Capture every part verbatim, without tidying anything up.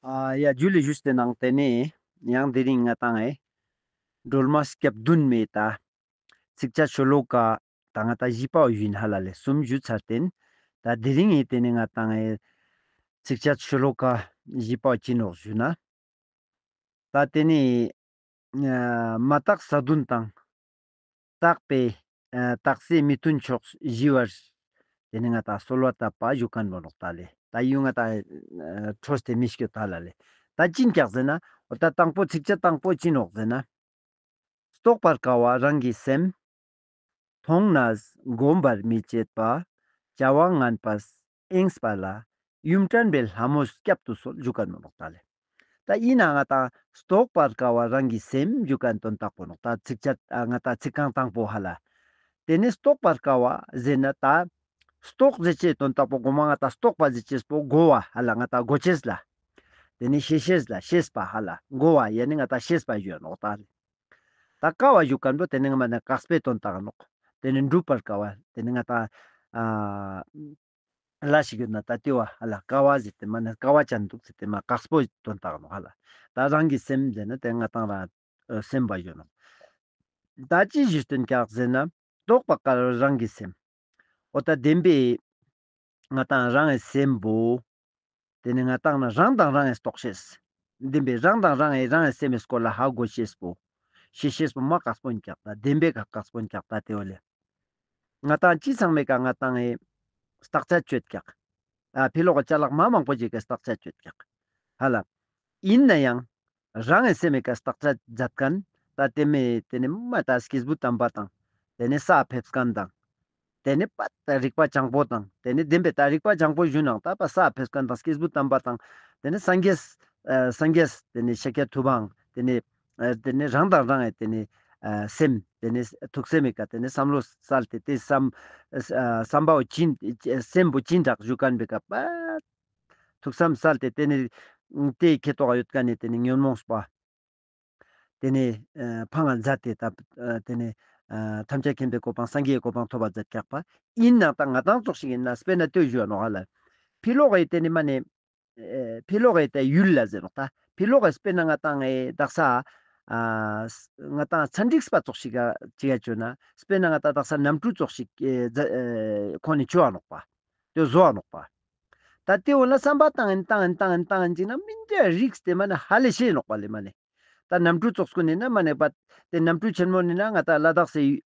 ཨ་ཡ་ཇུ་ལེ་ཞུས་ཏེ་ནང་ཏེ་ནེ་ཡང་དེ་རིང་ང་ཏང་ཨེ་སྒྲོལ་མ་སྐྱབས་བདུན་མའི་ད་ཚིགས་བཅད་ཤོ་ལོ་ཀ་ད་ང་ཏང་བཞི་པའོ་ཡིན་ཧ་ལ་ལེ། གསུམ་ཞུ་ཚར་ཏེན། ད་དེ་རིང་ངི་ཏེ་ནེ་ང་ཏང་ཨེ་ཚིགས་བཅད་ཤོ་ལོ་ཀ་བཞི་པའོ་ཅི་ནོག་ཞུ་ན། ད་ཏེ་ནེ་ཨ་མ་དག་ས་བདུན་དང་། དག་པའི་ཨ་དག་སའི་མི་མཐུན་ཕྱོགས་ཞི་བར། ཏེ་ནེ་ང་ཏང་གསོལ་བ་བཏབ་པ་ཞུ་ཁན་བོ་ནོག་ད་ལེ། ད་ཡུལ་ང་ཏང་ཨ་འཕྲོས་ཏེ་མི་སྐྱོད་ད་ལ་ལེ། ད་ཅི་ཨིན་ཀྱག་ཟེར་ན། འོ་ད་དང་པོ་ཚིགས་བཅད་དང་པོ་ཅི་ནོག་ཟེར་ན། རྟོགས་པར་དཀའ་བ་རང་གི་སེམས། མཐོང་ནས་བསྒོམ་པར་མི་བྱེད་པ། བྱ་བ་ངན་པ་གཡེངས་པ་ལ། ཡུམ་དྲན་པའི་ལྷ་མོས་བསྐྱབ་ཏུ་གསོལ་ཞུ་ཁན་བོ་ནོག་ད་ལེ། ད་ཨིན་ན་ང་ཏང་རྟོགས་པར་དཀའ་བ་རང་གི་སེམས་ཞུ་ཁན་དོན་དག་པོ་ནོག་ད་ཚིགས་བཅད་ཨ་ང་ཏང་ཚིག་རྐང་དང་པོ་ཧ་ལ། ཏེ་ནེ་རྟོགས་པར་དཀའ་བ་ཟེར་ན་ད་རྟོགས་ཟེར་ཅེས་དོན་དག་པོ་གོ་མ་ང་ཏང་རྟོགས་པ་ཟེར་ཅེས་པོ་གོ་བ་ཧ་ལ་ང་ཏང་གོ་ཅེས་ལ། ཏེ་ནེ་ཤེས་ཤེས་ལ་ཤེས་པ་ཧ་ལ་གོ་བ་ཡ་ནི་ང་ཏང་ཤེས་པ་ཞུ་ནོག་ད་ལེ། ད་དཀའ་བ་ཞུ་ཁན་བོ་ཏེ་ནེ་ང་མ་ནེ་དཀགས་པའི་དོན་དག་ནོག། ཏེ་ནེ་འགྲུབ་པར་དཀའ་བ་ཏེ་ནེ་ང་ཏང་ཨ་ལ་ཞིག་ཡོད་ན་ད་ཏེ་བོ་ཧ་ལ་དཀའ་བ་ཟེར་ཏེ་མ་ནེ་དཀའ་བ་ཅན་འདུག་ཟེར་ཏེ་མ་དཀགས་པོའི་དོན་དག་ནོག་ཧ་ལ། ད་རང་གི་སེམས་ཟེར་ན་ཏེ་ང་ཏང་རང་ཨ་སེམས་པ་ཞུ་ནོག། ད་ཅི་ཞུས་ཏེ་ཨིན་ཀྱག་ཟེར་ན་རྟོགས་པར་དཀའ་བ་རང་གི་སེམས། འོ་ད་བདེན་པའི་ང་ཏང་རང་གི་སེམས་པོ། ཏེ་ནེ་ང་ཏང་ན་རང་དང་རང་ངི་རྟོགས་ཤེས། བདེན་པའི་རང་དང་རང་ངི་རང་ངི་སེམས་སི་སྐོར་ལ་ཧ་གོ་ཤེས་པོ། ཤེས་ཤེས་པོ་མ་དཀགས་པོ་ཨིན་ཀྱག་ད་བདེན་པའི་ཀ་དཀགས་པོ་ཨིན་ཀྱག་ད་ཏེ་བོ་ལེ། ང་ཏང་ཅི་ཚང་མའི་ཀ་ང་ཏང་ངི་བརྟག་དཔྱད་ཅོ་ཀྱག། ཨ་ཕི་ལོག་གི་ཅ་ལག་མ་མང་པོ་ཞིག་གི་བརྟག་དཔྱད་ཅོ་ཀྱག་ཧ་ལ། ཨིན་ན་ཡང་རང་ངི་སེམས་སི་ཀ་བརྟག་དཔྱད་མཛད་ཁན་ད་ཏེ་མེ་ཏེ་ནེ་མ་ད་སྐྱེས་བུ་དམ་པ་དང་ཏེ་ནེ་ས་ཕེབས་ཁན་དང་། ཏེ་ནེ་པ་ད་རིག་པ་བྱང་པོ་དང་ཏེ་ནེ་བདེན་པའི་ད་རིག་པ་བྱང་པོ་ཞུ་ནང་ད་པ་ས་ཕེབས་ཁན་དང་སྐྱེས་བུ་དམ་པ་དང་ཏེ་ནེ་སངས་རྒྱས་ཨ་སངས་རྒྱས་ཏེ་ནེ་ཤཱཀྱ་ཐུབ་པའང་ཏེ་ནེ་ཨ་ཏེ་ནེ་རང་དང་རང་ངི་ཏེ་ནེ་ཨ་སེམས་ཏེ་ནེ་ཐུགས་སེམས་སི་ཀ་ཏེ་ནེ་བསམ་བློ་སལ་ཏེ་ཏེ་བསམ་ཨ་བསམ་པ་བོ་ཅི་སེམས་པོ་ཅི་འདྲ་ཞུ་ཁན་བོའི་ཀ་པ་ཐུགས་བསམ་སལ་ཏེ་ཏེ་ནེ་ཏེའི་ཁེ་ཏོག་ཡོད་ཁན་ནི་ཏེ་ནེ་ཉོན་མོངས་པ། ཏེ་ནེ་ཨ་ཕང་ང་མཛད་དེ་ད་ཨ་ཏེ་ནེ་ཨ་ཐམས་ཅད་མཁྱེན་པའི་གོ་འཕང་སངས་རྒྱས་སི་གོ་འཕང་ཐོབ་པ་མཛད་ཀྱག་པ། ཨིན་ན་ད་ང་ཏང་ཙོགས་ཤིག་ཨིན་ན་སྤེར་ན་ལྟོས་ཞུ་བ་ནོག་ཧ་ལ། ཕི་ལོག་གི་ཏེ་ནེ་མ་ནེ་ཨ་ཕི་ལོག་གི་ད་ཡུལ་ལ་ཟེར་ནོག་ད། ཕི་ལོག་གི་སྤེར་ན་ང་ཏང་ཨེ་དག་ས་ཨ་ང་ཏང་ཚན་རིག་པ་ཙོགས་ཤིག་ག་ཅི་ག་ཅོ་ན་སྤེར་ན་ང་ཏང་དག་ས་གནམ་གྲུ་ཙོགས་ཤིག་ཨེ་ཛ་ཨེ་ཁོང་ནི་ཅོ་བ་ནོག་པ། ཏེ་བཟོ་བ་ནོག་པ། ད་ཏེ་འོ་ན་བསམ་པ་བཏང་ཨིན་བཏང་ཨིན་བཏང་ཨིན་བཏང་ཨིན་ཅིག་ན་མི་འདྲ་རིགས་ཏེ་མ་ནེ་ཧ་ལས་ཤེས་ནོག་པ་ལེ་མ་ནེ། ད་གནམ་གྲུ་ཙོགས་སྐུ་ནི་ན་མ་ནེ་པ་ཏེ་གནམ་གྲུ་ཆེན་མོ་ནི་ན་ང་ཏང་ལ་དྭགས་སི་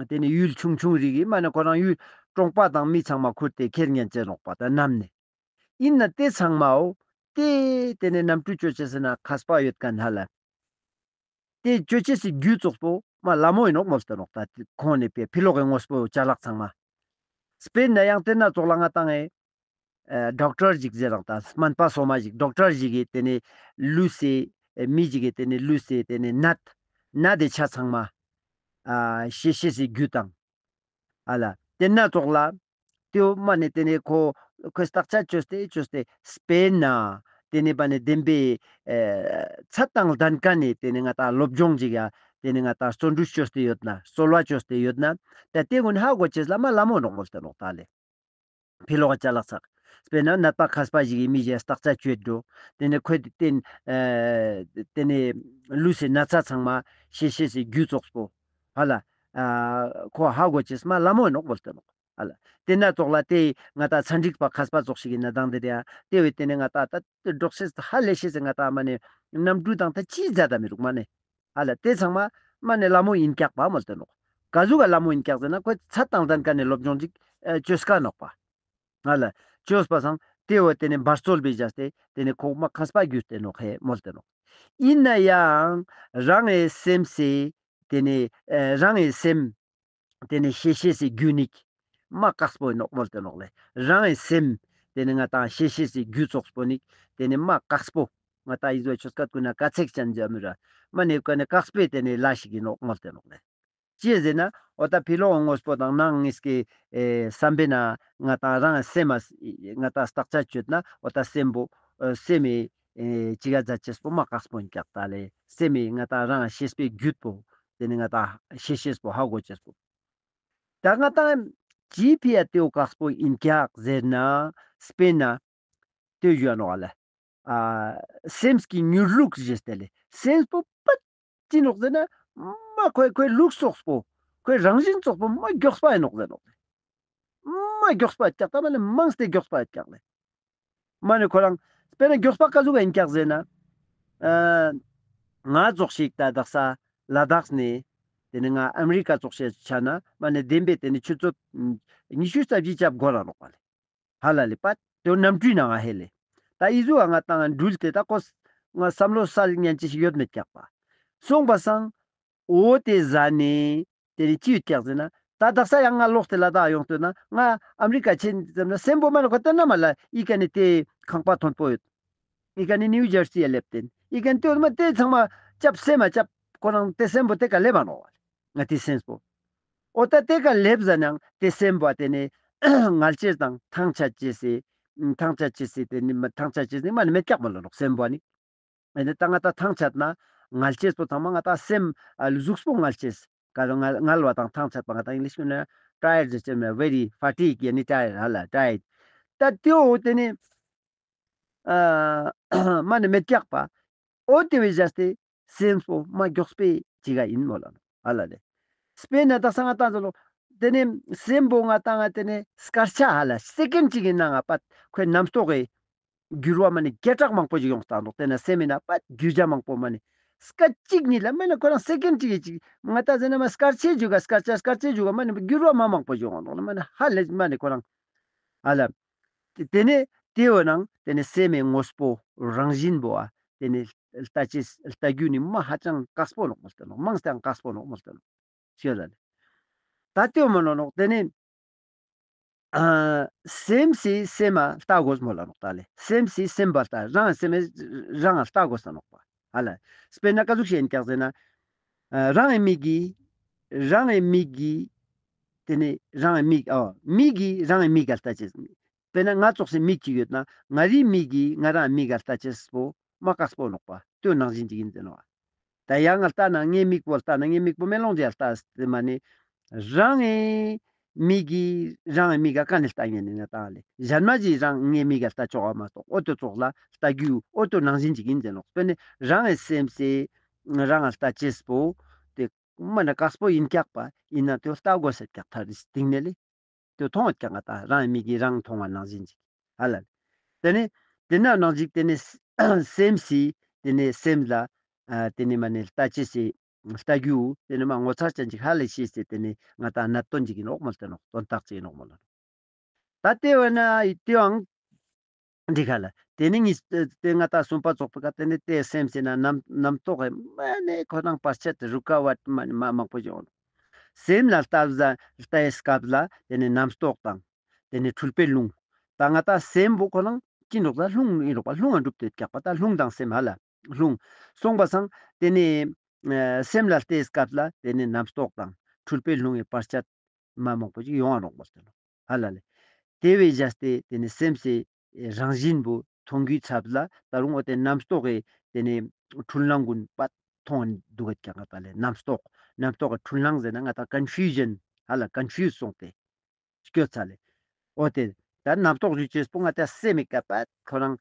ཏེ་ནེ་ཡུལ་ཆུང་ཆུང་རིགས་ཀྱི་མ་ནེ་ཁོ་རང་ཡུལ་གྲོང་པ་དང་མི་ཚང་མ་ཁུར་ཏེ་ཁྱེར་ཉན་ཅེས་ནོག་པ་ད་གནམ་ནེ། ཨིན་ན་ཏེ་ཚང་མའོ་ཏེ་ཏེ་ནེ་གནམ་གྲུ་ཅོ་ཅེས་ཟེར་ན་མཁས་པ་ཡོད་ཁན་ཧ་ལ། ཏེ་ཅོ་ཅེས་སི་རྒྱུ་ཙོགས་པོ་མ་ལ་མོ་ཨིན་ནོག་མོལ་ཏེ་ནོག་ད་ཁོང་ནི་ཕི་ཕི་ལོག་གི་དངོས་པོ་ཅ་ལག་ཚང་མ། སྤེར་ན་ཡང་ཏེ་ན་ཙོགས་ལ་ང་ཏང་ཨེ་ཨ་ཌོག་ཊར་ཞིག་ཟེར་རང་ད་སྨན་པ་སོ་མ་ཞིག་ཌོག་ཊར་ཞིག་གི་ཏེ་ནེ་ལུས་སི་ཨེ་མི་ཞིག་གི་ཏེ་ནེ་ལུས་སི་ཏེ་ནེ་ནད་ནད་དི་ཆ་ཚང་མ་ཨ་ཤེས་ཤེས་སི་རྒྱུ་དང་། ཨ་ལ། ཏེ་ན་ཙོགས་ལ། ཏེའོ་མ་ནེ་ཏེ་ནེ་ཁོ་ཁོའི་བརྟག་དཔྱད་ཅོས་ཏེ་ཅོས་ཏེ་སྤེར་ན། ཏེ་ནེ་པ་ནེ་བདེན་པའི་ཨེ་ཚད་དང་ལྡན་ཁན་ནི་ཏེ་ནེ་ང་ཏང་སློབ་སྦྱོང་ཅིག་ཡ་ཏེ་ནེ་ང་ཏང་བརྩོན་འགྲུས་ཅོས་ཏེ་ཡོད་ན་གསོལ་བ་ཅོས་ཏེ་ཡོད་ན་ད་ཏེ་གུན་ཧ་གོ་ཅེས་ལ་མ་ལ་མོ་ནོག་མོལ་ཏེ་ནོག་ད་ལེ། ཕི་ལོག་གི་ཅ་ལག་ཚག། སྤེར་ན་ནད་པ་མཁས་པ་ཞིག་གི་མི་ཞིག་བརྟག་དཔྱད་ཅོས་འགྲོ། ཏེ་ནེ་ཁོའི་ཏེ་ཨེ་ཏེ་ནེ་ལུས་སི་ན་ཚ་ཚང་མ་ཤེས་ཤེས་སི་རྒྱུ་ཙོགས་པོ། ཧ་ལ། ཨ་ཁོ་ཧ་གོ་ཅེས་མ་ལ་མོ་ཨིན་ནོག་མོལ་ཏེ་ནོག། ཧ་ལ། ཏེ་ན་ཙོགས་ལ་ཏེ་ང་ཏང་ཚན་རིག་པ་མཁས་པ་ཙོགས་ཤིག་ཨིན་ན་དང་ཏེ་རེ་ཡ་ཏེ་བོའི་ཏེ་ནེ་ང་ཏང་ད་འགྲོགས་ཤེས་ཧ་ལས་ཤེས་སི་ང་ཏང་མ་ནེ་གནམ་གྲུ་དང་ད་ཅི་མཛད་ད་མི་རུག་མ་ནེ། ཧ་ལ་ཏེ་ཚང་མ་མ་ནེ་ལ་མོ་ཨིན་ཀྱག་པ་མོལ་ཏེ་ནོག། ག་ཟུག་ག་ལ་མོ་ཨིན་ཀྱག་ཟེར་ན་ཁོའི་ཚད་དང་ལྡན་ཁན་ནི་སློབ་སྦྱོང་ཅིག་ཨེ་ཅོས་ཀ་ནོག་པ། ཧ་ལ། ཅོས་པ་སང་ཏེ་བོ་ཏེ་ནེ་འབད་རྩོལ་བེ་བྱས་ཏེ་ཏེ་ནེ་ཁོ་མ་མཁས་པ་གྱུར་ཏེ་ནོག་ཧེ་མོལ་ཏེ་ནོག། ཨིན་ན་ཡང་རང་ངི་སེམས་སི་ཏེ་ནེ་ཨེ་རང་ངི་སེམས་ཏེ་ནེ་ཤེས་ཤེས་སི་རྒྱུ་ནི་མ་དཀགས་པོ་ཨིན་ནོག་མོལ་ཏེ་ནོག་ལེ། རང་ངི་སེམས་ཏེ་ནེ་ང་ཏང་ཤེས་ཤེས་སི་རྒྱུ་ཙོགས་པོ་ནི་ཏེ་ནེ་མ་དཀགས་པོ་ང་ཏང་ཨི་ཟོ་ཆོས་སྐད་གུན་ན་དཀའ་ཚེགས་ཅན་ཟེར་མི་ར་མ་ནེ་ཀ་ནེ་དཀགས་པོའི་ཏེ་ནེ་ལས་ཤིག་ཨིན་ནོག་མོལ་ཏེ་ནོག་ལེ། ཅི་ཟེར་ན་འོ་ད་ཕི་ལོག་དངོས་པོ་དང་ནང་ངེས་ཀྱི་ཨེ་བསམ་པའི་ནང་ང་ཏང་རང་སེམས་མ་ང་ཏང་བརྟག་དཔྱད་ཅོས་ན་འོ་ད་སེམས་པོ་ཨེ་སེམས་མི་ཨེ་ཅི་ག་མཛད་ཅེས་པོ་མ་དཀགས་པོ་ཨིན་ཀྱག་ད་ལེ། སེམས་མི་ང་ཏང་རང་ཤེས་པའི་རྒྱུད་པོ་ཏེ་ནེ་ང་ཏང་ཤེས་ཤེས་པོ་ཧ་གོ་ཅེས་པོ། ད་ང་ཏང་ཅི་ཕི་ཡ་ཏེའོ་དཀགས་པོ་ཨིན་ཀྱག་ཟེར་ན་སྤེར་ན་ཏེ་ཞུ་ཡ་ནོག་ཨ་ལེ། ཨ་སེམས་ཀྱི་མྱུར་ལུགས་ཞེས་ཏེ་ལེ། སེམས་པོ་པད་ཅི་ནོག་ཟེར་ན་མ་ཁོའི་ཁོའི་ལུགས་སོགས་པོ་ཁོའི་རང་བཞིན་སོགས་པོ་མ་མགྱོགས་པ་ཨིན་ནོག་ཟེར་ནོག། མ་མགྱོགས་པ་ཨིན་ཀྱག་ད་མ་ནེ་མངས་ཏེ་མགྱོགས་པ་ཨིན་ཀྱག་ལེ། མ་ནེ་ཁོ་རང་དཔེར་ན་མགྱོགས་པ་ཀ་ཟུག་ཨིན་ཀྱག་ཟེར་ན། ཨ་ང་ཙོགས་ཤིག་ད་དག་ས་ལ་དྭགས་ནེ་ཏེ་ནེ་ང་ཨ་མི་རི་ཀ་ཙོགས་ཤིག་ཆ་ན་མ་ནེ་བདེན་པའི་ཏེ་ནེ་ཆུ་ཚོད་ཉི་ཤུ་རྩ་བཞི་ཆབ་འགོར་ར་ནོག་པ་ལེ། ཧ་ལ་ལེ་པད་ཏེ་གནམ་གྲུའི་ནང་ང་ཧེ་ལེ། ད་འི་ཟུག་ང་ཏང་འགྲུལ་ཏེ་ད་ཁོ་ང་བསམ་བློ་སལ་ཉན་ཅེས་ཤིག་ཡོད་མེད་ཀྱག་པ། སོང་པ་སང་འོ་ཏེ་ཟ་ནེ་ཏེ་ནེ་ཅི་ཡོད་ཀྱག་ཟེར་ན། ད་དག་ས་ཡང་ང་ལོག་སྟེ་ལ་དྭགས་ཡོང་ཐུབ་ན་ང་ཨ་མི་རི་ཀ་ཆེན་ཟེར་ན་སེམས་པོ་མ་ནེ་ཁོ་ཏེ་ན་མ་ལ་འི་ཀ་ནེ་ཏེ་ཁང་པ་མཐོན་པོ་ཡོད། འི་ཀ་ནེ་ནིའུ་ཇར་སི་ཡ་ལེབ་ཏེན་འི་ཀ་ནེ་ཏེ་འོ་མ་ཏེ་ཚང་མ་ཅབ་སེམས་མ་ཅབ་ཁོ་རང་ཏེ་སེམས་པོ་ཏེ་ཀ་ལེབ་བ་ནོག་པ་ལེ། ང་ཏེ་སེམས་པོ། འོ་ད་ཏེ་ཀ་ལེབ་ཟ་ནང་ཏེ་སེམས་པོ་ཏེ་ནེ་ངལ་ཅེས་དང་ཐང་ཆད་ཅེས་སི་ཐང་ཆད་ཅེས་སི་ཏེ་ནེ་མ་ཐང་ཆད་ཅེས་ནི་མ་ནེ་མེད་ཀྱག་མ་ལོ་ནོག་སེམས་པོ་ནི། ཨེ་ནེ་ད་ང་ད་ཐང་ཆད་ན་ངལ་ཅེས་པོ་ཚང་མ་ང་ད་སེམས་ཨ་གཟུགས་པོ་ངལ་ཅེས་ཀ་ལོ་ངལ་ངལ་བ་དང་ཐང་ཆད་པ་ང་ད་ཨིང་ལིཤ་ཀུན་ན་ཊ་ཡར་ཌ་ཟེར་ཅེས་མེད་ཝེ་རི་ཕ་ཊིག་ཡ་ནི་ཊ་ཡར་ཧ་ལ་ཊ་ཡར་ད་ཏེའོ་ཏེ་ནེ་ཨ་མ་ནེ་མེད་ཀྱག་པ། འོ་ཏེ་བས་བཞག་སྟེ་སེམས་པོ་མ་མགྱོགས་པའི་ཅིག་ག་ཨིན་མོལ་ལ་ནོག་ཧ་ལ་ལེ། དཔེར་ན་དག་ས་ང་ཏང་ཟེར་ལོ། ཏེ་ནེ་སེམས་པོ་ང་ཏང་ང་ཏེ་ནེ་སྐར་ཆ་ཧ་ལ་སེ་ཀེན་ཌ་ཅིག་གི་ནང་ང་པད་ཁོའི་རྣམ་རྟོག་གི་འགྱུར་བ་མ་ནེ་བརྒྱ་ཕྲག་མང་པོ་ཞིག་ཡོང་སྟེ་ནོག། ཏེ་ན་སེམས་ཨིན་ན་པད་འགྱུར་བ་མང་པོ་མ་ནེ་སྐར་ཅིག་ཉིད་ལ་མ་ནེ་ཁོ་རང་སེ་ཀེན་ཌ་ཅིག་གི་ཅིག་ང་ཏང་ཟེར་ན་མ་སྐར་ཆའི་འཇུག་ག་སྐར་ཆ་སྐར་ཆའི་འཇུག་ག་མ་ནེ་འགྱུར་བ་མ་མང་པོ་ཞིག་ཡོང་ནོག་ལེ། མ་ནེ་ཧ་ལས་མ་ནེ་ཁོ་རང་ཧ་ལ། ཏེ་ཏེ་ནེ་ཏེའོ་ནང་ཏེ་ནེ་སེམས་མའི་དངོས་པོ་རང་བཞིན་པོ་ཨ་ཏེ་ནེ་ལྟ་ཅེས་ལྟ་རྒྱུ་ནི་མ་ཧ་ཅང་དཀགས་པོ་ནོག་མོལ་ཏེ་ནོག། མངས་ཏེའང་དཀགས་པོ་ནོག་མོལ་ཏེ་ནོག། ཤེས་ལ་ལེ། ད་ཏེའོ་མ་ནོག་ནོག་ཏེ་ནེ་ཨ་སེམས་སི་སེམས་མ་ལྟ་དགོས་མོལ་ལ་ནོག་ད་ལེ། སེམས་སི་སེམས་པ་ལྟ་རང་སེམས་རང་ལྟ་དགོས་ས་ནོག་པ་ཧ་ལ། དཔེར་ན་ཀ་ཟུག་ཤིག་ཨིན་ཀྱག་ཟེར་ན། ཨ་རང་ངི་མིག་གི་རང་ངི་མིག་གི་ཏེ་ནེ་རང་ངི་མིག་ཨོ་མིག་གི་རང་ངི་མིག་ག་ལྟ་ཅེས། དཔེར་ན་ང་ཙོགས་སི་མིག་ཅིག་ཡོད་ན་ང་རིའི་མིག་གི་ང་རང་མིག་ག་ལྟ་ཅེས་པོ་མ་དཀགས་པོ་ནོག་པ། ཏེའོ་ནང་བཞིན་ཅིག་ཨིན་ཟེར་ནོག། ད་ཡང་ང་ལྟ་ན་ངའི་མིག་པོ་ལྟ་ན་ངའི་མིག་པོ་མེ་ལོང་ཅིག་ལྟ་སྟེ་མ་ནེ་རང་ངི་མིག་གི་རང་ངི་མིག་ག་ཀ་ནེ་ལྟ་ཉན་ནི་ང་ཏང་ལེ། ཞན་མ་ཞིག་རང་ངའི་མིག་ག་ལྟ་ཆོག་ག་མ་གཏོགས་འོ་ཏེ་ཙོགས་ལ་ལྟ་རྒྱུ་འོ་ཏེའོ་ནང་བཞིན་ཅིག་ཨིན་ཟེར་ནོག། དཔེར་ན་རང་ངི་སེམས་སི་རང་ལ་ལྟ་ཅེས་པོ་ཏེ་མ་ནེ་དཀགས་པོ་ཨིན་ཀྱག་པ་ཨིན་ན་ཏེའོ་ལྟ་དགོས་ཟེར་ཀྱག་ཐ་རི་སྟིང་ནེ་ལེ། ཏེ་མཐོང་ཡོད་ཀྱག་ང་ཏང་རང་མིག་གི་རང་མཐོང་བ་ནང་བཞིན་ཅིག་ཧ་ལ་ལེ། ཏེ་ནེ་ཏེ་ན་ནང་ཞིག་ཏེ་ནེ་སེམས་སི་ཏེ་ནེ་སེམས་ལ་ཨ་ཏེ་ནེ་མ་ནེ་ལྟ་ཅེས་སི་ལྟ་རྒྱུ་ཏེ་ནེ་མ་ངོ་མཚར་ཅན་ཅིག་ཧ་ལས་ཤེས་སེ་ཏེ་ནེ་ང་ཏང་གནད་དོན་ཅིག་ཨིན་ནོག་མོལ་ཏེ་ནོག། དོན་དག་ཅིག་ཨིན་ནོག་མོལ་ལ་ནོག། ད་ཏེ་བས་ན་ཏེའང་འགྲིག་ག་ལ། ཏེ་ནེ་ངི་ཏེ་ང་ཏང་གསུམ་པ་ཙོགས་པོ་ཀ་ཏེ་ནེ་ཏེ་སེམས་སི་ན་རྣམ་རྣམ་རྟོག་གི་མ་ནེ་ཁོ་རང་བར་ཆད་རུ་ཀ་བཊ་མ་མ་མང་པོ་ཡོང་། སེམས་ལ་ལྟ་བ་ལྟའི་སྐབས་ལ་ཏེ་ནེ་རྣམ་རྟོག་དང་ཏེ་ནེ་འཁྲུལ་པའི་རླུང་། ད་ང་ཏང་སེམས་པོ་ཁོ་རང་ཅི་ནོག་ད་རླུང་ཨིན་ནོག་པ། རླུང་ང་གྲུབ་སྟེ་ཀྱག་པ། ད་རླུང་དང་སེམས་ཧ་ལ་རླུང་སོང་པ་སང་ཏེ་ནེ་ཨ་སེམས་ལ་ལྟའི་སྐབས་ལ་ཏེ་ནེ་རྣམ་རྟོག་དང་འཁྲུལ་པའི་རླུང་ངི་བར་ཆད་མ་མང་པོ་ཅིག་ཡོང་བ་ནོག་མོལ་ཏེ་ནོག་ཧ་ལ་ལེ། ཏེ་བས་བཞག་སྟེ་ཏེ་ནེ་སེམས་སི་རང་བཞིན་པོ་མཐོང་རྒྱུའི་ཚབ་ལ་ད་རུང་འོ་ཏེ་རྣམ་རྟོག་གི་ཏེ་ནེ་འཁྲུལ་སྣང་ཀུན་པད་མཐོང་འདུག་ག་ཀྱག་ང་ཏང་ལེ། རྣམ་རྟོག་རྣམ་རྟོག་གི་འཁྲུལ་སྣང་ཟེར་ན་ང་ཏང་ཀོན་ཕིའུ་ཞན་ཧ་ལ་ཀོན་ཕིའུ་སོང་སྟེ་སྐྱོ་ཚ་ལེ། འོ་ཏེ་ད་རྣམ་རྟོག་ཞུ་ཅེས་པོ་ང་ཏང་སེམས་མི་ཀ་པད་ཁོ་རང་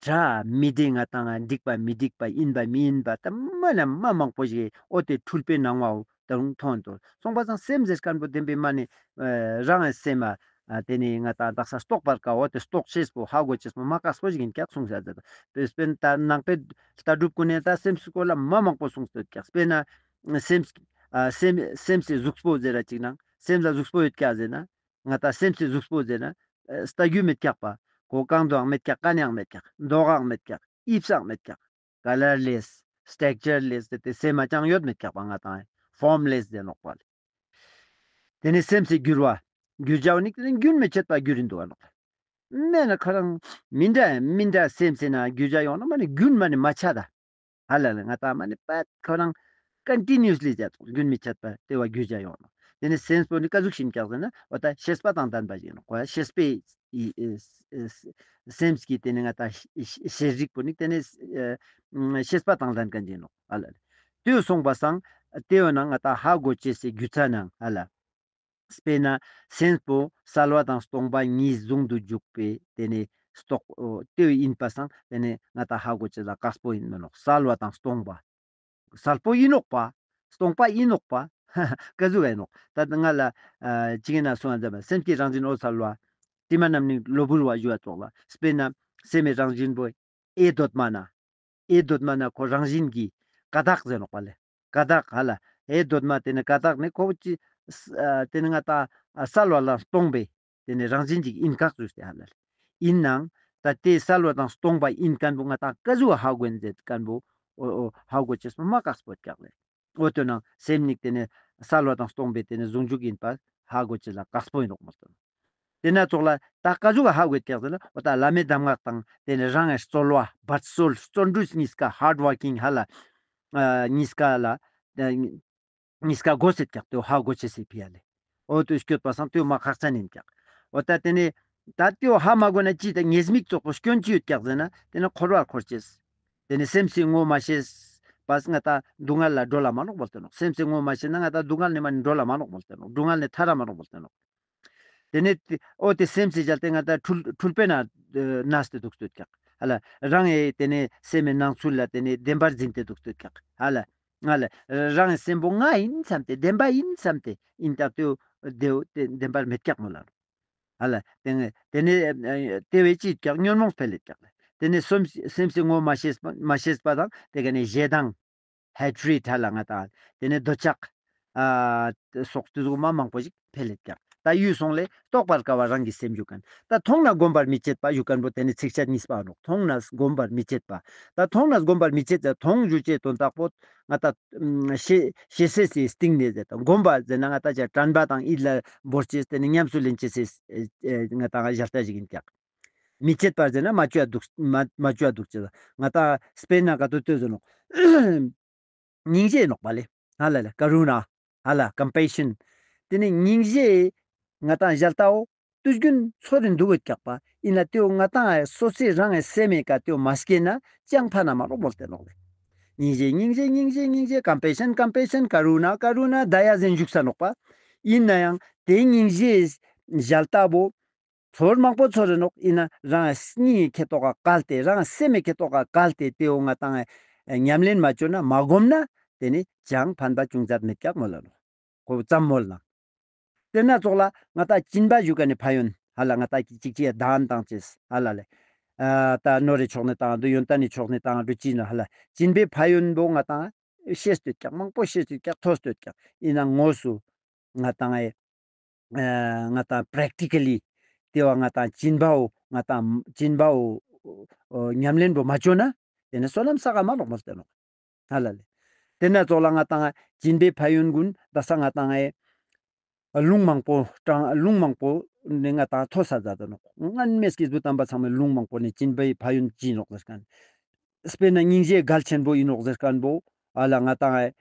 འདྲ་མི་འདྲ་ང་ཏང་ང་འགྲིག་པ་མི་འགྲིག་པ་ཨིན་པ་མི་ཨིན་པ་ད་མ་ནེ་མ་མང་པོ་ཞིག་འོ་ཏེ་འཁྲུལ་པའི་སྣང་བའོ་ད་རུང་མཐོང་དུག། སོང་པ་སང་སེམས་ཟེར་ཁན་པོ་བདེན་པའི་མ་ནེ་ཨ་རང་ངི་སེམས་ཨ་ཏེ་ནེ་ང་ཏང་དག་ས་རྟོགས་པར་དཀའ་འོ་ཏེ་རྟོགས་ཤེས་པོ་ཧ་གོ་ཅེས་པོ་མ་དཀགས་པོ་ཞིག་ཨིན་ཀྱག་གསུངས་ས་ཟེར། དཔེར་ན་ད་ནང་པའི་ལྟ་གྲུབ་ཀུན་ནེ་ད་སེམས་སི་སྐོར་ལ་མ་མང་པོ་གསུངས་ཏེ་ཡོད་ཀྱག། དཔེར་ན་སེམས་ཨ་སེམས་སེམས་སི་གཟུགས་པོ་ཟེར་ར་ཅིག་ནང་སེམས་ལ་གཟུགས་པོ་ཡོད་ཀྱག་ཟེར་ན། ང་ཏང་སེམས་སི་གཟུགས་པོ་ཟེར་ན་ཨ་ལྟ་རྒྱུ་མེད་ཀྱག་པ། གོ་གང་དུའང་མེད་ཀྱག། ཀ་ནེའང་མེད་ཀྱག། མདོག་གང་མེད་ཀྱག། དབྱིབས་སང་མེད་ཀྱག། ཀ་ལར་ལེས་སི་ཊེག་ཅར་ལེས་སི་ཟེར་ཏེ་སེམས་མ་ཅང་ཡོད་མེད་ཀྱག་པ། ང་ཏང་ཕོརམ་ལེས་ཟེར་ནོག་པ་ལེ། ཏེ་ནེ་སེམས་སི་འགྱུར་བ་འགྱུར་བྱ་བོ་ནི་ཏེ་ནེ་རྒྱུན་མི་འཆད་པ་འགྱུར་ཨིན་དུག་ག་ནོག། མེད་ན་ཁོ་རང་མི་འདྲ་མི་འདྲ་སེམས་སི་ན་འགྱུར་བྱ་ཡོང་ན་མ་ནེ་རྒྱུན་མ་ནེ་མ་ཆད་ད། ཧ་ལ་ལེ་ང་ཏང་མ་ནེ་པད་ཁོ་རང་ཀོན་ཊི་ནིའུ་སི་ལི་ཅ་རྒྱུན་མི་ཆད་པ་ཏེ་བ་འགྱུར་བྱ་ཡོང་ནོག། ཏེ་ནེ་སེམས་པོ་ནི་ཀ་ཟུག་ཤིག་ཨིན་ཀྱག་ཟེར་ན་འོ་ད་ཤེས་པ་དང་ལྡན་པ་ཞིག་ཨིན་ནོག། ཤེས་པའི་སེམས་ཀྱི་ཏེ་ནེ་ང་ཏང་ཤེས་རིག་པོ་ནི་ཏེ་ནེ་ཤེས་པ་དང་ལྡན་ཁན་ཞིག་ཨིན་ནོག། ཧ་ལ་ལེ། ཏེ་སོང་པ་སང་ཏེ་བས་ན་ང་ཏང་ཧ་གོ་ཅེས་སི་རྒྱུ་མཚན་ནང་ཧ་ལ། དཔེར་ན་སེམས་པོ་གསལ་བ་དང་སྟོང་པ་གཉིས་ཟུང་དུ་འཇུག་པའི་ཏེ་ནེ་ སྟོག་ཨོ་ཏེ་ཨིན་པ་སང་ཏེ་ནེ་ང་ཏང་ཧ་གོ་ཅེས་ལ་དཀགས་པོ་ཨིན་མི་ནོག། གསལ་བ་དང་སྟོང་པ། གསལ་པོ་ཨིན་ནོག་པ། སྟོང་པ་ཨིན་ནོག་པ། ཀ་ཟུག་ཨིན་ནོག། ད་ང་ལ་ཨ་ཅིག་ཨིན་ན་སོང་ཨ་ཛ་མ་སེམས་ཀྱི་རང་བཞིན་འོད་གསལ་བ། དྲི་མ་རྣམ་སྨིན་གློ་བུར་བ་ཞུ་བ་ཙོགས་ལ། དཔེར་ན་སེམས་སི་རང་བཞིན་པོ་ཨེ་གདོད་མ་ན། ཨེ་གདོད་མ་ན་ཁོ་རང་བཞིན་གྱི་ཀ་དག་ཟེར་ནོག་པ་ལེ། ཀ་དག་ཧ་ལ། ཨེ་གདོད་མ་ཏེ་ནེ་ཀ་དག་ནི་ཁོ་ཅི་ཨ་ཏེ་ནེ་ང་ཏང་ཨ་གསལ་བ་ལ་སྟོང་པའི་ཏེ་ནེ་རང་བཞིན་གྱི་ཨིན་ཀག་ཟུག་སྟེ་ཧ་ལ་ལེ། ཨིན་ནའང་ད་ཏེ་གསལ་བ་དང་སྟོང་པ་ཨིན་ཁན་བོ་ང་ཏང་ཀ་ཟུག་ཧ་གོ་ཨིན་ཟེར་ཁན་བོ་ཨོ་ཨོ་ཧ་གོ་ཅེས་མ་དཀགས་པོ་ཀྱག་ལེ། འོ་ཏེ་ནང་སེམས་ནི་ཏེ་ནེ་གསལ་བ་དང་སྟོང་པའི་ཏེ་ནེ་ཟུང་འཇུག་ཨིན་པ་ཧ་གོ་ཅེས་ལ་དཀགས་པོ་ཨིན་ནོག་མོལ་ཏེ་ནོག། ཏེ་ན་ཙོགས་ལ་ད་ཀ་ཟུག་ཧ་གོ་ཀྱག་ཟེར་ན་འོ་ད་བླ་མའི་གདམས་ངག་དང་ཏེ་ནེ་རང་ངི་རྩོལ་བ་འབད་རྩོལ་བརྩོན་འགྲུས་གཉིས་ཀ་ཧར་ཌི་ཝར་ཀིང་ཧ་ལ་ཨ་གཉིས་ཀ་ལ་ཨ་གཉིས་ཀ་དགོས་སེད་ཀྱག་ཏེ་ཧ་གོ་ཅེས་སི་ཕི་ཡ་ལེ། འོ་ཏེ་སྐྱོད་པ་སང་ཏེ་མ་ཁག་ཅན་ཨིན་ཀྱག། འོ་ད་ཏེ་ནེ་ད་ཏེ་ཧ་མ་གོ་ན་ཅི་ད་ཉེས་དམིགས་ཙོགས་པོ་སྐྱོན་ཅི་ཡོད་ཀྱག་ཟེར་ན་ཏེ་ནེ་འཁོར་བར་འཁོར་ཅེས། ཏེ་ནེ་སེམས་སི་ངོ་མ་ཤེས་པ་ང་ཏང་སྡུག་བསྔལ་ལ་འགྲོ་ལ་མ་ནོག་མོལ་ཏེ་ནོག། སེམས་སི་ངོ་མ་ཤེས་ན་ང་ཏང་སྡུག་བསྔལ་ནེ་མ་ནེ་འགྲོ་ལ་མ་ནོག་མོལ་ཏེ་ནོག། སྡུག་བསྔལ་ནེ་ཐར་ར་མ་ནོག་མོལ་ཏེ་ནོག། ཏེ་ནེ་ཏེ་འོ་ཏེ་སེམས་སི་ཞལ་ཏེ་ང་ཏང་འཁྲུལ་འཁྲུལ་པའི་ནང་ཨ་གནས་ཏེ་དུག་སྟེ་ཡོད་ཀྱག་ཧ་ལ། རང་ངི་ཏེ་ནེ་སེམས་སི་སྣང་ཚུལ་ལ་ཏེ་ནེ་བདེན་པར་འཛིན་ཏེ་དུག་སྟེ་ཡོད་ཀྱག་ཧ་ལ། ང་ལ་རང་ངི་སེམས་པོ་ང་ཨིན་བསམ་སྟེ་བདེན་པ་ཨིན་བསམ་སྟེ་ཨིན་ད་ཏེ་བདེན་པར་མེད་ཀྱག་མོལ་ལ་ནོག་ཧ་ལ། ཏེ་ནེ་ཏེ་ནེ་ཨ་ཏེ་བས་ཅི་ཡོད་ཀྱག་ཉོན་མོངས་འཕེལ་ལེད་ཀྱག་ལེ། ཏེ་ནེ་སེམས་སེམས་སི་ངོ་མ་ཤེས་པ་མ་ཤེས་པ་དང་ཏེ་ཀ་ནེ་ཞེ་སྡང་ཧེ་ཊྲེཌ་ཧ་ལ་ང་ཏང་ཏེ་ནེ་འདོད་ཆགས་ཨ་སོགས་ཏེ་ཟུག་མ་མང་པོ་ཞིག་འཕེལ་ལེད་ཀྱག། ད་ཡུལ་སོང་ལེ་རྟོགས་པར་དཀའ་བ་རང་གི་སེམས་ཞུ་ཁན། ད་མཐོང་ན་སྒོམ་པར་མི་བྱེད་པ་ཞུ་ཁན་བོ་ཏེ་ནེ་ཚིགས་བཅད་གཉིས་པ་ནོག། མཐོང་ན་སྒོམ་པར་མི་བྱེད་པ། ད་མཐོང་ན་སྒོམ་པར་མི་བྱེད་ཟེར་མཐོང་ཞུ་ཅེས་དོན་དག་པོ་ང་ཏང་ཤེས་ཤེས་ཟེར་སི་སྟིང་ནེ་ཟེར་ད་སྒོམ་པ་ཟེར་ན་ང་ཏང་ཅ་དྲན་པ་དང་ཡིད་ལ་བོར་ཅེས་ཏེ་ནེ་ཉམས་སུ་ལེན་ཅེས་སི་ཨེ་ཨེ་ང་ཏང་ཞལ་ལྟ་ཞིག་ཨིན་ཀྱག། མི་བྱེད་པར་ཟེར་ན་མ་ཅོ་ཡ་དུག་མ་མ་ཅོ་ཡ་དུག་ཅེས། ང་ཏང་དཔེར་ན་ག་ཏོ་ལྟོས་ཟེར་ནོག། སྙིང་རྗེ་ནོག་པ་ལེ། ཧ་ལ་ལེ་ཀ་རུ་ན། ཧ་ལ་ཀམ་པེ་ཤན། ཏེ་ནེ་སྙིང་རྗེ་ང་ཏང་ཞལ་ལྟའོ་དུས་རྒྱུན་ཚོར་རིན་དུག་གོས་ཀྱག་པ། ཨིན་ན་ཏེའོ་ང་ཏང་སོ་སོའི་རང་ངི་སེམས་སི་ཀ་ཏེའོ་མ་སྐྱེས་ན་ཅང་ཕན་ན་མ་ནོག་མོལ་ཏེ་ནོག་ལེ། སྙིང་རྗེ་སྙིང་རྗེ་སྙིང་རྗེ་སྙིང་རྗེ་ཀམ་པེ་ཤན་ཀམ་པེ་ཤན་ཀ་རུ་ན་ཀ་རུ་ན་དཱ་ཡ་ཟེར་བཞུགས་ས་ནོག་པ། ཨིན་ནའང་ཏེ་སྙིང་རྗེ་ཞལ་ལྟ་བོ་ཚོར་མང་པོ་ཚོར་རེ་ནོག། ཨིན་ན་རང་སྙིང་ངི་ཁེ་ཏོག་ག་བཀལ་ཏེ་རང་སེམས་སི་ཁེ་ཏོག་ག་བཀལ་ཏེ་ཏེའོ་ང་ཏང་ཉམས་ལེན་མ་ཅོས་ན་མ་སྒོམ་ན་ཏེ་ནེ་ཅང་ཕན་པ་ཅུང་ཟད་མེད་ཀྱག་མོལ་ལ་ནོག། ཁོ་ཙམ་མོལ་ན། ཏེ་ན་ཙོགས་ལ་ང་ཏང་སྦྱིན་པ་ཞུ་ཁན་ནི་ཕན་ཡོན་ཧ་ལ་ང་ཏང་ཅིག་ཅིག་ཡ་དཱན་ཏང་ཅེས་ཧ་ལ་ལེ། ཨ་ད་ནོར་རི་ཕྱོགས་ནེ་ཏང་དུ་ཡོན་ཏན་ནི་ཕྱོགས་ནེ་ཏང་དུ་ཅི་ན་ཧ་ལ་སྦྱིན་པའི་ཕན་ཡོན་བོ་ང་ཏང་ཤེས་ཏེ་ཡོད་ཀྱག། མང་པོ་ཤེས་ཏེ་ཡོད་ཀྱག། ཐོས་ཏེ་ཡོད་ཀྱག། ཨིན་ན་དངོས་སུ་ང་ཏང་ཨེ་ཨ་ང་ཏང་པྲེག་ཊི་ཀ་ལི་ཏེ་བོ་ང་ཏང་སྦྱིན་པའོ་ང་ཏང་སྦྱིན་པའོ་ཨོ་ཉམས་ལེན་བོ་མ་ཅོས་ན་ཏེ་ནེ་བསོད་ནམས་བསགས་ག་མ་ནོག་མོལ་ཏེ་ནོག་ཧ་ལ་ལེ། ཏེ་ན་ཙོགས་ལ་ང་ཏང་སྦྱིན་པའི་ཕན་ཡོན་གུན་ད་ས་ང་ཏང་ཨེ་ལུང་མང་པོ་དྲང་ལུང་མང་པོ་ནེ་ང་ཏང་ཐོས་ས་མཛད་དེ་ནོག། སྔན་མེ་སྐྱེས་བུ་དམ་པ་ཚང་མའི་ལུང་མང་པོ་ནེ་སྦྱིན་པའི་ཕན་ཡོན་ཅི་ནོག་ཟེར་ཁན། དཔེར་ན་སྙིང་རྗེ་གལ་ཆེན་པོ་ཨིན་ནོག་ཟེར་ཁན་བོ་ཨ་ལ་ང་ཏང་ཨེ་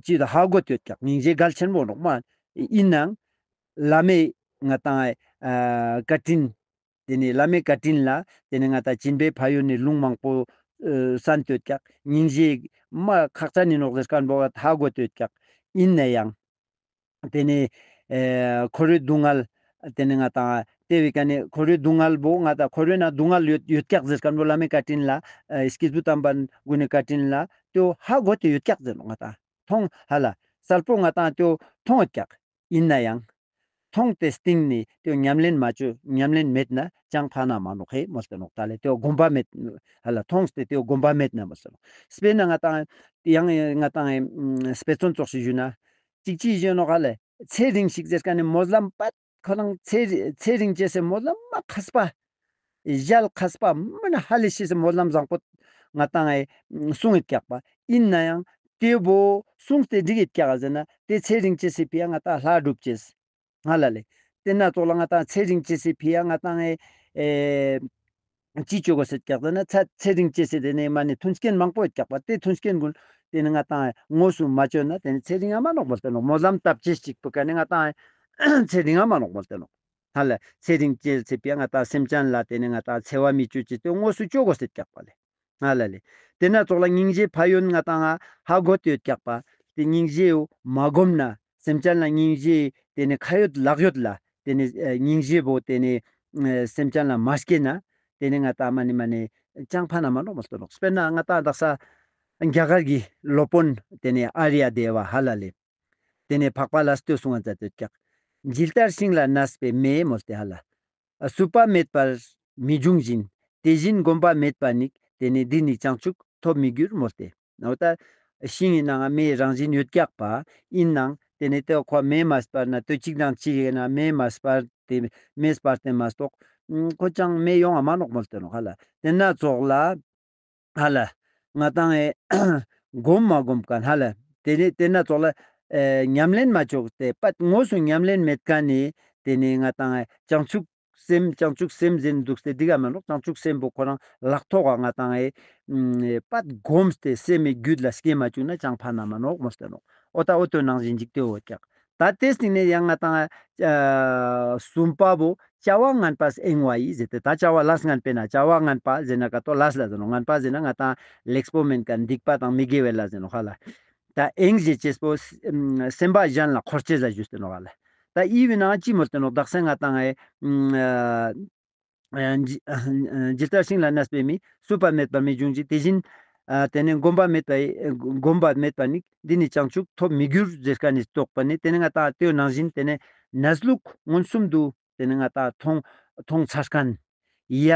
ཅི་ད་ཧ་གོ་ཏེ་ཡོད་ཀྱག། སྙིང་རྗེ་གལ་ཆེན་པོ་ནོག་མ། ཨིན་ནའང་བླ་མའི་ང་ཏང་ཨེ་བཀའ་དྲིན་ཏེ་ནེ་བླ་མའི་བཀའ་དྲིན་ལ་ཏེ་ནེ་ང་ཏང་སྦྱིན་པའི་ཕན་ཡོན་ནི་ལུང་མང་པོ་ཨེ་གསན་ཏེ་ཡོད་ཀྱག། སྙིང་རྗེ་མ་ཁག་ཅན་ཨིན་ནོག་ཟེར་ཁན་བོ་ཧ་གོ་ཏེ་ཡོད་ཀྱག། ཨིན་ནའང་ཏེ་ནེ་ཨེ་འཁོར་བའི་སྡུག་བསྔལ་ཏེ་ནེ་ང་ཏང་ཏེ་བོའི་ཀ་ནེ་འཁོར་བའི་སྡུག་བསྔལ་བོ་ང་ཏང་འཁོར་བའི་ནང་སྡུག་བསྔལ་ཡོད་ཡོད་ཀྱག་ཟེར་ཁན་བོ་བླ་མའི་བཀའ་དྲིན་ལ་ཨེ་སྐྱེས་བུ་དམ་པ་གུན་ནི་བཀའ་དྲིན་ལ་ཏེའོ་ཧ་གོ་ཏེ་ཡོད་ཀྱག་ཟེར་ནོག། ང་ཏང་མཐོང་ཧ་ལ་གསལ་པོ་ང་ཏང་ཏེའོ་མཐོང་ཡོད་ཀྱག། ཨིན་ནའང་མཐོང་སྟེ་སྟིང་ནེ་ཏེའོ་ཉམས་ལེན་མ་ཅོས་ཉམས་ལེན་མེད་ན་ཅང་ཕན་ན་མ་ནོག་ཧེ་མོལ་ཏེ་ནོག། ད་ལེ་ཏེའོ་སྒོམ་པ་མེད་ཧ་ལ་མཐོང་སྟེ་ཏེའོ་སྒོམ་པ་མེད་ན་མོལ་ཏེ་ནོག། དཔེར་ན་ང་ཏང་ཡང་ང་ཏང་ཨེ་དཔེ་མཚོན་ཙོགས་ཤིག་ཞུས་ན་ཅིག་ཅིག་ཞུས་ནོག་ཧ་ལ་ཚེ་རིང་ཞིག་ཟེར་ཁན་ནི་སྨོན་ལམ་པད་ཁོ་རང་ཚེ་ཚེ་རིང་ཅེས་སི་སྨོན་ལམ་མ་མཁས་པ། ཞལ་མཁས་པ་མ་ན་ཧ་ལས་ཤེས་སི་སྨོན་ལམ་བཟང་པོ་ང་ཏང་ཨེ་གསུང་ཡོད་ཀྱག་པ། ཨིན་ནའང་ཏེ་བོ་གསུངས་ཏེ་འགྲིག་ཡོད་ཀྱག་ཟེར་ན་ཏེ་ཚེ་རིང་ཅེས་སི་ཕི་ཡ་ང་ཏང་ལྷ་སྒྲུབ་ཅེས་ང་ལ་ལེ། ཏེ་ན་ཙོགས་ལ་ང་ཏང་ཚེ་རིང་ཅེས་སི་ཕི་ཡ་ང་ཏང་ཨེ་ཨེ་ཅི་ཅོ་གོས་ཟེར་ཀྱག་ཟེར་ན་ཚ་ཚེ་རིང་ཅེས་སི་ཏེ་ནེ་མ་ནེ་མཐུན་རྐྱེན་མང་པོ་ཡོད་ཀྱག་པ། ཏེ་མཐུན་རྐྱེན་གུན་ཏེ་ནེ་ང་ཏང་དངོས་སུ་མ་ཅོས་ན་ཏེ་ནེ་ཚེ་རིང་ང་མ་ནོག་མོལ་ཏེ་ནོག། སྨོན་ལམ་བཏབ་ཅེས་ཅིག་པོའི་ཀ་ནེ་ང་ཏང་ཚེ་རིང་ང་མ་ནོག་མོལ་ཏེ་ནོག། ཧ་ལ་ཚེ་རིང་ཅེས་སི་ཕི་ཡ་ང་ཏང་སེམས་ཅན་ལ་ཏེ་ནེ་ང་ཏང་འཚེ་བ་མི་ཅོ་ཅེས་ཏེ་དངོས་སུ་ཅོ་གོས་ཟེར་ཀྱག་པ་ལེ། ང་ལ་ལེ། ཏེ་ན་ཙོགས་ལ་སྙིང་རྗེའི་ཕན་ཡོན་ང་ཏང་ང་ཧ་གོ་ཏེ་ཡོད་ཀྱག་པ། ཏེ་སྙིང་རྗེའོ་མ་སྒོམ་ན་སེམས་ཅན་ལ་སྙིང་རྗེ་ཏེ་ནེ་ཁ་ཡོད་ལག་ཡོད་ལ་ཏེ་ནེ་ཨེ་སྙིང་རྗེ་བོ་ཏེ་ནེ་ ཨེ་སེམས་ཅན་ལ་མ་སྐྱེས་ན་ཏེ་ནེ་ང་ཏང་མ་ནེ་མ་ནེ་ཅང་ཕན་ན་མ་ནོག་མོལ་ཏེ་ནོག། སྤེར་ན་ང་ཏང་དག་ས་རྒྱ་གར་གྱི་སློབ་དཔོན་ཏེ་ནེ་ཨཱརྱ་དེ་བ་ཧ་ལ་ལེ། ཏེ་ནེ་འཕགས་པ་ལ་ལྟོས་གསུང་བ་མཛད་དེ་ཀྱག། ཇི་ལྟར་ཤིང་ལ་གནས་པའི་མེ་མོལ་ཏེ་ཧ་ལ། ཨ་སྲུབ་པ་མེད་པར་མི་འབྱུང་བཞིན། དེ་བཞིན་གོམས་པ་མེད་པ་ནི། དེ་ནི་འདི་ནི་བྱང་ཆུབ་ཐོབ་མི་འགྱུར་མོལ་ཏེ། འོ་ད་ཤིང་ངི་ནང་ང་མེའི་རང་བཞིན་ཡོད་ཀྱག་པ་ཨིན་ནའང་ཏེ་ནེ་ཏེ་ཁོ་མེ་མ་སྤར་ན་ཏེ་གཅིག་དང་གཅིག་ཡིན་ན་མེ་མ་སྤར་ཏེ་མེ་སྤར་ཏེ་མ་གཏོགས་ཁོ་ཅང་མེ་ཡོང་ང་མ་ནོག་མོལ་ཏེ་ནོག་ཧ་ལ། ཏེ་ན་ཙོགས་ལ་ཧ་ལ། ང་ཏང་ཨེ་གོམས་མ་གོམས་ཁན་ཧ་ལ། ཏེ་ནེ་ཏེ་ན་ཙོགས་ལ་ཨེ་ཉམས་ལེན་མ་ཅོས་ཏེ་པད་དངོས་སུ་ཉམས་ལེན་མེད་ཁན་ནི་ཏེ་ནེ་ང་ཏང་ཨེ་བྱང་ཆུབ་སེམས་བྱང་ཆུབ་སེམས་ཟེར་དུག་སྟེ་འདི་ག་མ་ནོག། བྱང་ཆུབ་སེམས་པོ་ཁོ་རང་ལག་ཐོག་ག་ང་ཏང་ཨེ་ཨེ་པད་གོམས་ཏེ་སེམས་མི་རྒྱུད་ལ་སྐྱེ་མ་ཅུག་ན་ཅང་ཕན་ན་མ་ནོག་མོལ་ཏེ་ནོག། འོ་ད་འོ་ཏེ་ནང་བཞིན་ཅིག་ཏེ་འོ་ཀྱག། ད་ཏེ་སྟིང་ནེ་ཡང་ང་ཏང་ཨ་གསུམ་པ་བོ་བྱ་བ་ངན་པས་གཡེང་བ་ཡིས་ཟེར་ཏེ། ད་བྱ་བ་ལས་ངན་པས་ན་བྱ་བ་ངན་པ་ཟེར་ན་ཀ་ཏོ་ལས་ལ་ཟེར་ནོག། ངན་པ་ཟེར་ན་ང་ཏང་ལེགས་པོ་མེན་ཁན་སྡིག་པ་དང་མི་དགེ་བའི་ལས་ཟེར་ནོག་ཧ་ལ། ད་གཡེང་ཞེས་བྱ་བོ་སེམས་པ་གཞན་ལ་འཁོར་ཅེས་ལ་ཞུས་ཏེ་ནོག་ཧ་ལ། ད་ཨི་བི་ནང་ཅི་མོལ་ཏེ་ནོག། དག་ས་ང་ཏང་ཨེ་ཨ་ཇི་ཨ་ཇི་ལྟར་ཤིང་ལ་གནས་པའི་མེ། སྲུབ་པ་མེད་པར་མི་འབྱུང་བཞིན། དེ་བཞིན་ཨ་ཏེ་ནེ་གོམས་པ་མེད་པ་ཨེ་གོམས་པ་མེད་པ་ནི། འདི་ནི་བྱང་ཆུབ་ཐོབ་མི་འགྱུར་ཟེར་ཁན་ནི་རྟོགས་པ་ནི་ཏེ་ནེ་ང་ཏང་ཏེའི་ནང་བཞིན་ཏེ་ནེ་གནས་ལུགས་མངོན་སུམ་དུ་ཏེ་ནེ་ང་ཏང་མཐོང་མཐོང་ཚར་ཁན་ཡ་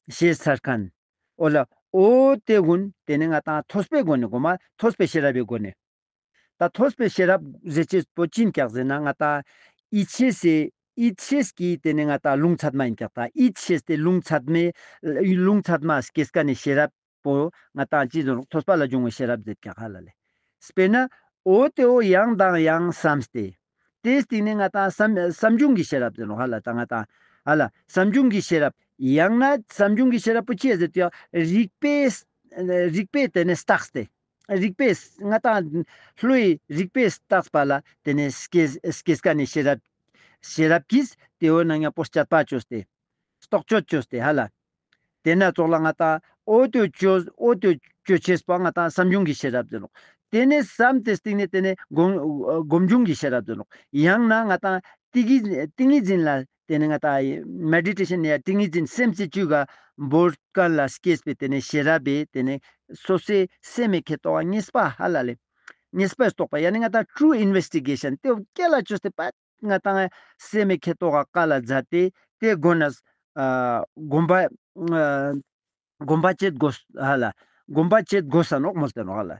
ཤེས་ཚར་ཁན་འོ་ལ་འོ་ཏེ་གུན་ཏེ་ནེ་ང་ཏང་ཐོས་པའི་སྒོ་ནེ་གོ་མ་ཐོས་པའི་ཤེས་རབ་པའི་སྒོ་ནེ། ད་ཐོས་པའི་ཤེས་རབ་ཟེར་ཅེས་པོ་ཅི་ཨིན་ཀྱག་ཟེར་ན་ང་ཏང་ཡིད་ཤེས་སི་ཡིད་ཤེས་ཀྱི་ཏེ་ནེ་ང་ཏང་ལུང་ཚད་མ་ཨིན་ཀྱག། ད་ཡིད་ཤེས་ཏེ་ལུང་ཚད་མའི་ལུང་ཚད་མ་སྐྱེས་ཁན་ནི་ཤེས་རབ་པོ་ང་ཏང་ཅི་ཟེར་ནོག། ཐོས་པ་ལ་འབྱུང་བའི་ཤེས་རབ་ཟེར་ཀྱག་ཧ་ལ་ལེ། སྤེར་ན་འོ་ཏེ་བོ་ཡང་དང་ཡང་བསམས་ཏེ་ཏེའི་སྟིང་ནེ་ང་ཏང་བསམ་བསམ་བྱུང་གི་ཤེས་རབ་ཟེར་ནོག་ཧ་ལ། ད་ང་ཏང་ཧ་ལ་བསམ་བྱུང་གི་ཤེས་རབ་ཡང་ན་བསམ་བྱུང་གི་ཤེས་རབ་པོ་ཅི་ཡ་ཟེར་ཏེ་ཡང་རིག་པའི་རིག་པའི་ཏེ་ནེ་རྟགས་ཏེ། རིག་པའི་ང་ཏང་བློའི་རིག་པའི་རྟགས་པ་ལ་ཏེ་ནེ་སྐྱེས་སྐྱེས་ཁན་ནི་ཤེས་རབ་ཤེས་རབ་ཀྱིས་ཏེ་བོ་ནང་ཡང་པོ་དཔྱད་པ་ཅོས་ཏེ་རྟོག་དཔྱོད་ཅོས་ཏེ་ཧ་ལ། ཏེ་ན་ཙོགས་ལ་ང་ཏང་འོ་ཏེ་ཅོས་འོ་ཏེ་ཅོ་ཅེས་པོ་ང་ཏང་བསམ་བྱུང་གི་ཤེས་རབ་ཟེར་ནོག། ཏེ་ནེ་བསམས་ཏེ་སྟིང་ནེ་ཏེ་ནེ་སྒོམ་སྒོམ་བྱུང་གི་ཤེས་རབ་ཟེར་ནོག། ཡང་ན་ང་ཏང་ཏིང་ངེ་ཏིང་ངེ་འཛིན་ལ་ཏེ་ནེ་ང་ཏང་མེ་ཌི་ཊེ་ཤན་ཡ་ཏིང་ངེ་འཛིན་སེམས་རྩེ་གཅིག་ག་བོར་ཁན་ལ་སྐྱེས་པའི་ཏེ་ནེ་ཤེས་རབ་པའི་ཏེ་ནེ་སོ་སོའི་སེམས་མི་ཁེ་ཏོག་ག་ངེས་པ་ཧ་ལ་ལེ། ངེས་པའི་རྟོགས་པ་ཡ་ནི་ང་ཏང་ཊྲུ་ཨིན་ཝེ་སི་ཊི་གེ་ཤན་ཏེ་སྐྱེ་ལ་ཅོས་ཏེ་པ་ང་ཏང་སེམས་མི་ཁེ་ཏོག་ག་ཀ་ལ་མཛད་དེ་ཏེ་གོ་ནེ་ཨ་སྒོམ་པ་ཨ་སྒོམ་པ་བྱེད་དགོས་ཧ་ལ། སྒོམ་པ་བྱེད་དགོས་ས་ནོག་མོལ་ཏེ་ནོག་ཧ་ལ།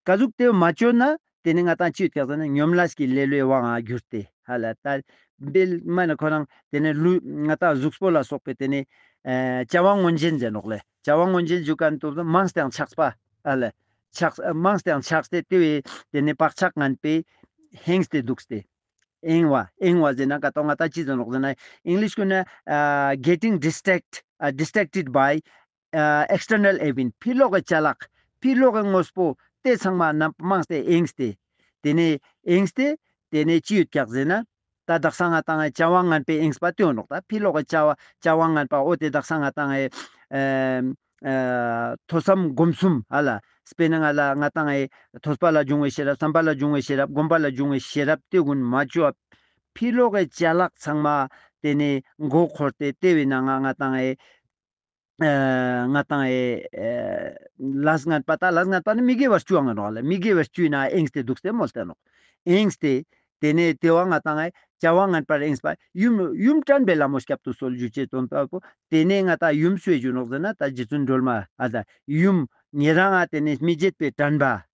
ཀ་ཟུག་ཏེ་མ་ཅོས་ན་ཏེ་ནེ་ང་ཏང་ཅི་ཡོད་ཀྱག་ཟེར་ན་ཉམས་ལེན་གྱི་ལེ་ལོའི་དབང་ང་གྱུར་ཏེ་ཧ་ལ། ད་འབེལ་མ་ནེ་ཁོ་རང་ཏེ་ནེ་ལུས་ང་ཏང་གཟུགས་པོ་ལ་སོགས་པའི་ཏེ་ནེ་ཨ་བྱ་བ་ངན་ཞེན་ཟེར་ནོག་ལེ། བྱ་བ་ངན་ཞེན་ཞུ་ཁན་ཏོ་མངས་ཏེའང་ཆགས་པ་ཧ་ལ། ཆགས་མངས་ཏེའང་ཆགས་ཏེ་ཏེ་བོའི་ཏེ་ནེ་བག་ཆགས་ངན་པའི་ཧེངས་ཏེ་དུག་སྟེ། གཡེང་བ་གཡེང་བ་ཟེར་ན་ཀ་ཏོ་ང་ཏང་ཅི་ཟེར་ནོག་ཟེར་ན་ཨིང་ལིཤ་གུན་ནི་ཨ་getting distract ཨ་distracted by ཨ་external event ཕི་ལོག་གི་ཅ་ལག་ཕི་ལོག་གི་དངོས་པོ་ཏེ་ཚང་མ་ནམ་མངས་ཏེ་གཡེངས་ཏེ། ཏེ་ནེ་གཡེངས་ཏེ་ཏེ་ནེ་ཅི་ཡོད་ཀྱག་ཟེར་ན་ད་དག་ས་ང་ཏང་བྱ་བ་ངན་པའི་གཡེངས་པ་ཏེ་ཡོད་ནོག། ད་ཕི་ལོག་གི་བྱ་བ་བྱ་བ་ངན་པ་འོ་ཏེ་དག་ས་ང་ཏང་ཨེ་ཨ་ཐོས་བསམ་སྒོམ་གསུམ་ཧ་ལ། སྤེར་ན་ང་ལ་ང་ཏང་ཨེ་ཐོས་པ་ལ་འབྱུང་བའི་ཤེས་རབ་བསམ་པ་ལ་འབྱུང་བའི་ཤེས་རབ་སྒོམ་པ་ལ་འབྱུང་བའི་ཤེས་རབ་ཏེ་གུན་མ་ཅོ་བ་ཕི་ལོག་གི་ཅ་ལག་ཚང་མ་ཏེ་ནེ་མགོ་འཁོར་ཏེ་ཏེ་བོའི་ནང་ང་ང་ཏང་ཨེ་ཨ་ང་ཏང་ཨེ་ཨེ་ལས་ངན་པ་ད་ལས་ངན་པ་ནི་མི་དགེ་བ་བཅུའང་ནོག་ལེ། མི་དགེ་བ་བཅུའི་ནང་གཡེངས་ཏེ་དུག་སྟེ་མོལ་ཏེ་ནོག། གཡེངས་ཏེ་ཏེ་ནེ་ཏེ་བོ་ང་ཏང་ཨེ་བྱ་བ་ངན་པར་གཡེངས་པ་ཡུམ་ཡུམ་དྲན་པའི་ལྷ་མོ་སྐྱབ་ཏུ་གསོལ་ཞུ་ཅེས་སྟོན་པ་པོ། ཏེ་ནེ་ང་ཏང་ཡུམ་སུའི་ཞུ་ནོག་ཟེར་ན་ད་རྗེ་བཙུན་སྒྲོལ་མ་ཨ་ད་ཡུམ་ཉེ་རང་ང་ཏེ་ནེ་མི་བརྗེད་པའི་དྲན་པ།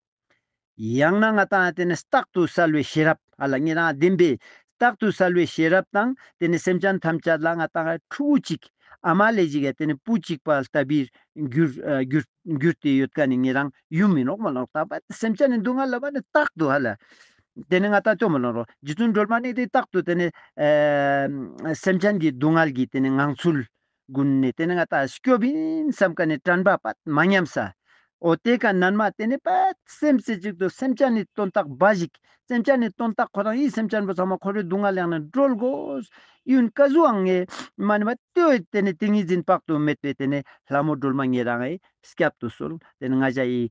ཡང་ན་ང་ཏང་ཏེ་ནེ་རྟག་ཏུ་གསལ་བའི་ཤེས་རབ་ཨ་ལ་ཉེ་རང་བདེན་པའི་རྟག་ཏུ་གསལ་བའི་ཤེས་རབ་དང་ཏེ་ནེ་སེམས་ཅན་ཐམས་ཅད་ལ་ང་ཏང་ཕྲུ་གུ་ཅིག་ཨ་མ་ལེ་ཞིག་ག་ཏེ་ནེ་བུ་གཅིག་པ་ལྟ་བུའི་གྱུར་ཨ་གྱུར་གྱུར་ཏེ་ཡོད་ཁན་ནི་ཉེ་རང་ཡུམ་ཨིན་ནོག་མ་ལོག་ད་པ་སེམས་ཅན་ནི་སྡུག་བསྔལ་ལ་བ་ནི་རྟག་ཏུ་ཧ་ལ། ཏེ་ནེ་ང་ཏང་ཏོ་མ་ལོག་རོ་རྗེ་བཙུན་སྒྲོལ་མ་ནི་ཏེ་རྟག་ཏུ་ཏེ་ནེ་ཨ་སེམས་ཅན་གྱི་སྡུག་བསྔལ་གྱི་ཏེ་ནེ་ངང་ཚུལ་གུན་ནེ་ཏེ་ནེ་ང་ཏང་སྐྱོབ་ཨིན་སམ་ཁན་ནི་དྲན་པ་པ་མ་ཉམས་ས། འོ་ཏེ་ཀ་ནན་མ་ཏེ་ནེ་པ་སེམས་རྩེ་གཅིག་ཏུ་སེམས་ཅན་ནི་དོན་དག་འབའ་ཞིག། སེམས་ཅན་ནི་དོན་དག་ཁོ་རང་ཨིན། སེམས་ཅན་པོ་ཚང་མ་ཁོ་རའི་སྡུག་བསྔལ་ཡང་ནེ་སྒྲོལ་དགོས། ཡུན་ཀ་ཟུག་ཨང་ངེ་མ་ནེ་མ་ཏེ་བོ་ཏེ་ནེ་ཏིང་ངེ་འཛིན་དཔག་ཏུ་མེད་པའི་ཏེ་ནེ་ལྷ་མོ་སྒྲོལ་མ་ཉེ་རང་ངི་སྐྱབ་ཏུ་གསོལ། ཏེ་ནེ་ང་ཞའི་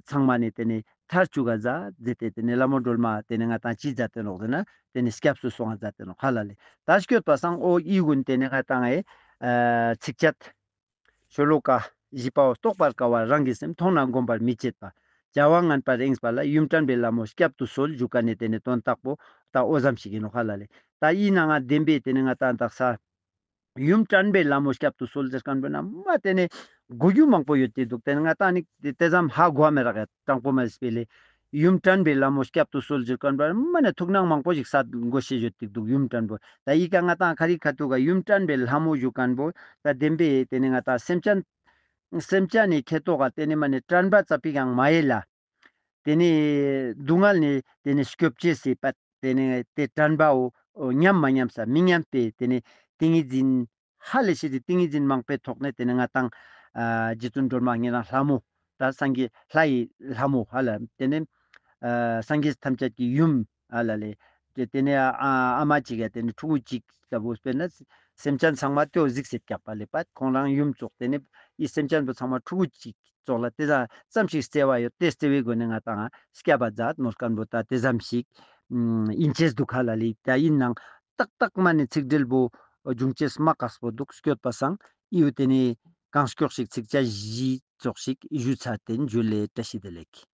ཚང་མ་ནེ་ཏེ་ནེ་ མཐར་ཆུག་ག་ཛད་ཟེར་ཏེ་ཏེ་ནེ་ལྷ་མོ་སྒྲོལ་མ་ཏེ་ནེ་ང་ཏང་ཅི་ཛད་དེ་ནོག་ཟེར་ན་ཏེ་ནེ་སྐྱབས་སུ་སོང་ང་ཛད་དེ་ནོག་ཧ་ལ་ལེ། ད་སྐྱོད་པ་སང་འོ་འི་གུན་ཏེ་ནེ་ང་ཏང་ཨེ་ཚིགས་བཅད་ཤོ་ལོ་ཀ་བཞི་པའོ། རྟོགས་པར་དཀའ་བ་རང་གི་སེམས། མཐོང་ན་བསྒོམ་པར་མི་བྱེད་པ། བྱ་བ་ངན་པར་གཡེངས་པ་ལ། ཡུམ་དྲན་པའི་ལྷ་མོ་སྐྱབས་སུ་གསོལ། ཞུ་ཁན་ནི་ཏེ་ནེ་དོན་དག་པོ་ད་འོ་ཙམ་ཞིག་ཨིན་ནོག་ཧ་ལ་ལེ། ད་འི་ནང་ང་བདེན་པའི་ཏེ་ནེ་ང་ཏང་དག་ས་ཡུམ་དྲན་པའི་ལྷ་མོ་སྐྱབས་སུ་གསོལ་ཟེར་ཁན་པོ་ན་མ་ཏེ་ནེ་གོ་རྒྱུ་མང་པོ་ཡོད་དེ་དུག། ཏེ་ནེ་ང་ཏང་ནི་ཏེ་ཙམ་ཧ་གོ་མི་རག་ཡ་དྲང་པོ་མ་ཟེར་སྤེ་ལེ། ཡུམ་དྲན་པའི་ལྷ་མོ་སྐྱབས་སུ་གསོལ་ཟེར་ཁན་པོ་མ་ནེ་ཐུགས་སྣང་མང་པོ་ཞིག་སད་གོ་ཤེས་ཡོད་དེ་དུག་ཡུམ་དྲན་པོ། ད་འི་ཀ་ང་ཏང་ཁ་རི་ཁ་ཐུག་ག་ཡུམ་དྲན་པའི་ལྷ་མོ་ཞུ་ཁན་པོ་ད་བདེན་པའི་ཏེ་ནེ་ང་ཏང་སེམས་ཅན་སེམས་ཅན་ནི་ཁེ་ཏོག་ག་ཏེ་ནེ་མ་ནེ་དྲན་པ་ཙ་པིག་ཡང་མ་ཡལ་ལ། ཏེ་ནེ་སྡུག་བསྔལ་ནེ་ཏེ་ནེ་སྐྱོབ་ཅེས་སི་པ་ཏེ་ནེ་ཏེ་དྲན་པའོ་ཉམས་མ་ཉམས་ས་མི་ཉམས་པའི་ཏེ་ནེ་ཏིང་ངེ་འཛིན་ཧ་ལས་ཤེས་ཏེ་ཏིང་ངེ་འཛིན་མང་པོའི་ཐོག་ནེ་ཏེ་ནེ་ང་ཏང་ཨ་རྗེ་བཙུན་སྒྲོལ་མ་ཉེ་རང་ལྷ་མོ་ད་སངས་རྒྱས་ལྷ་ཡི་ལྷ་མོ་ཧ་ལ་ཏེ་ནེ་ཨ་སངས་རྒྱས་ཐམས་ཅད་ཀྱི་ཡུམ་ཧ་ལ་ལེ། ཏེ་ཏེ་ནེ་ཨ་ཨ་མ་ཅིག་ཡ་ཏེ་ནེ་ཕྲུ་གུ་ཅིག་ལྟ་བུ་སྤེར་ན་སེམས་ཅན་ཚང་མ་ཏེའོ་གཟིགས་སེ་སྐྱག་པ་ལེ་པ་ཁོང་རང་ཡུམ་ཙོགས་ཏེ་ནེ་འི་སེམས་ཅན་པོ་ཚང་མ་ཕྲུ་གུ་ཅིག་ཙོགས་ལ་ཏེ་ཙམ་ཞིག་བརྩེ་བ་ཡོད་དེ་བརྩེ་བའི་སྒོ་ནེ་ང་ཏང་སྐྱབས་པ་ཛད་ནོག་ཁན་པོ་ད་ཏེ་ཙམ་ཞིག་ཨིན་ཅེས་དུག་ཧ་ལ་ལེ། ད་ཨིན་ནང་ཏག་ཏག་མ་ནེ་ཚིག་འགྲེལ་པོ་འབྱུང་ཅེས་མ་ཁག་པོ་དུག། སྐྱོད་པ་སང་འི་བོ་ཏེ་ནེ་གང་སྐྱོགས་ཤིག་ཚིགས་བཅད་བཞི་ཙོགས་ཤིག་ཞུ་ཚར་ཏེ་ཨིན། ཇུ་ལེ། བཀྲ་ཤིས་བདེ་ལེགས།